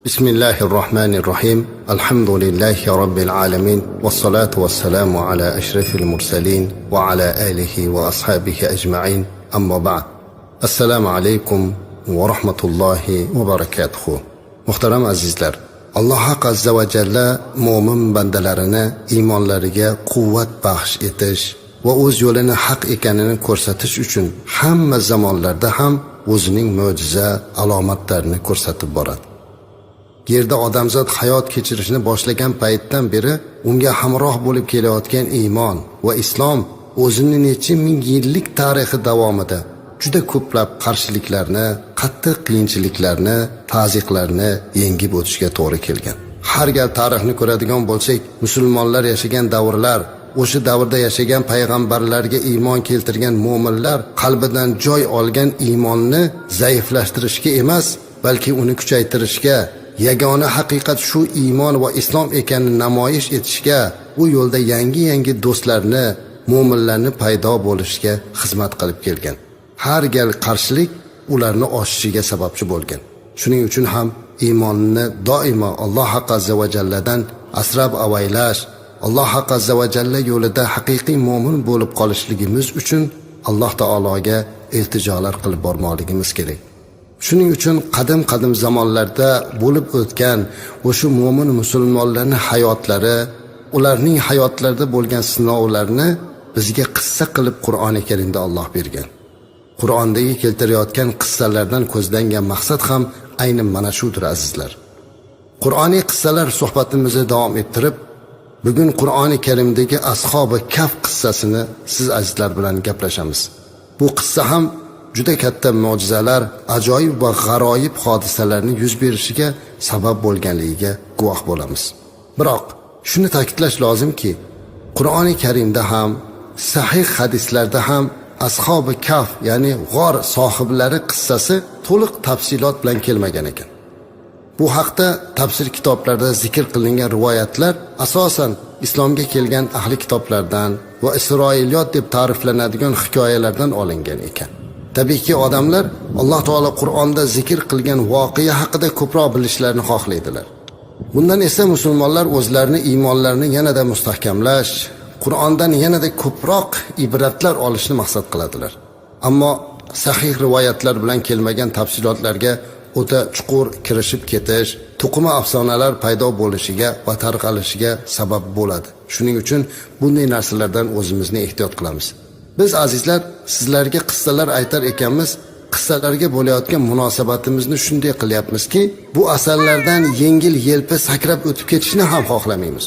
بسم الله الرحمن الرحيم، الحمد لله رب العالمين، والصلاة والسلام على أشرف المرسلين وعلى آله وأصحابه أجمعين، أما بعد، السلام عليكم ورحمة الله وبركاته. Muhtaram azizlar, Alloh azza va jalla mo'min bandalarini iymonlariga quvvat baxsh etish va o'z yo'lini haq ekanini ko'rsatish uchun hamma zamonlarda ham o'zining mo'jiza alomatlarini ko'rsatib boradi. Yerda odamzod hayot kechirishni boshlagan paytdan beri unga hamroh bo'lib kelayotgan iymon va islom o'zini necha ming yillik tarixi davomida juda ko'plab qarshiliklarni, qattiq qiyinchiliklarni, taziqlarni yengib o'tishga to'g'ri kelgan. Har gal tarixni ko'radigan bo'lsak, musulmonlar yashagan davrlar, o'sha davrda yashagan payg'ambarlarga iymon keltirgan mo'minlar qalbidan joy olgan iymonni zaiflashtirishga emas, balki uni kuchaytirishga, yagona haqiqat shu iymon va islom ekanini namoyish etishga, u yo'lda yangi-yangi do'stlarni, mo'minlarni paydo bo'lishiga xizmat qilib kelgan. Har gal qarshilik ularni oshishiga sababchi bo'lgan. Shuning uchun ham iymonni doimo Alloh azza va jalladan asrab avaylash, Alloh azza va jalla yo'lida haqiqiy mo'min bo'lib qolishligimiz uchun Alloh taologa iltijolar qilib bormoqligimiz kerak. Shuning uchun qadim-qadim zamonlarda bo'lib o'tgan o'sha mo'min musulmonlarning hayotlari, ularning hayotlarida bo'lgan sinovlarni bizga qissa qilib Qur'oni Karimda Alloh bergan. Qur'ondagi keltirayotgan qissalardan ko'zlangan maqsad ham ayni mana shudir, azizlar. Qur'oniy qissalar suhbatimizni davom ettirib, bugun Qur'oni Karimdagi Ashobi Kaf qissasini siz azizlar bilan gaplashamiz. Bu qissa ham juda katta mo'jizalar, ajoyib va g'aroyib hodisalarning yuz berishiga sabab bo'lganligiga guvoh bo'lamiz. Biroq shuni ta'kidlash lozimki, Qur'oni Karimda ham, sahih hadislarda ham Ashobi Kaf, ya'ni g'or sohiblari qissasi to'liq tafsilot bilan kelmagan ekan. Bu haqda tafsir kitoblarida zikr qilingan rivoyatlar asosan islomga kelgan ahli kitoblardan va isroiliyot deb ta'riflanadigan hikoyalardan olingan ekan. Tabiiyki, odamlar Alloh taolo Qur'onda zikr qilgan voqea haqida ko'proq bilishlarini xohlaydilar. Bundan esa musulmonlar o'zlarini iymonlarini yanada mustahkamlash, Qur'ondan yanada ko'proq ibratlar olishni maqsad qiladilar. Ammo sahih rivoyatlar bilan kelmagan tafsilotlarga o'ta chuqur kirishib ketish to'qima afsonalar paydo bo'lishiga va tarqalishiga sabab bo'ladi. Shuning uchun bunday narsalardan o'zimizni ehtiyot qilamiz. Biz, azizlar, sizlarga qissalar aytar ekanmiz, qissalarga bo'layotgan munosabatimizni shunday qilyapmizki, bu asarlardan yengil yelpi sakrab o'tib ketishni ham xohlamaymiz.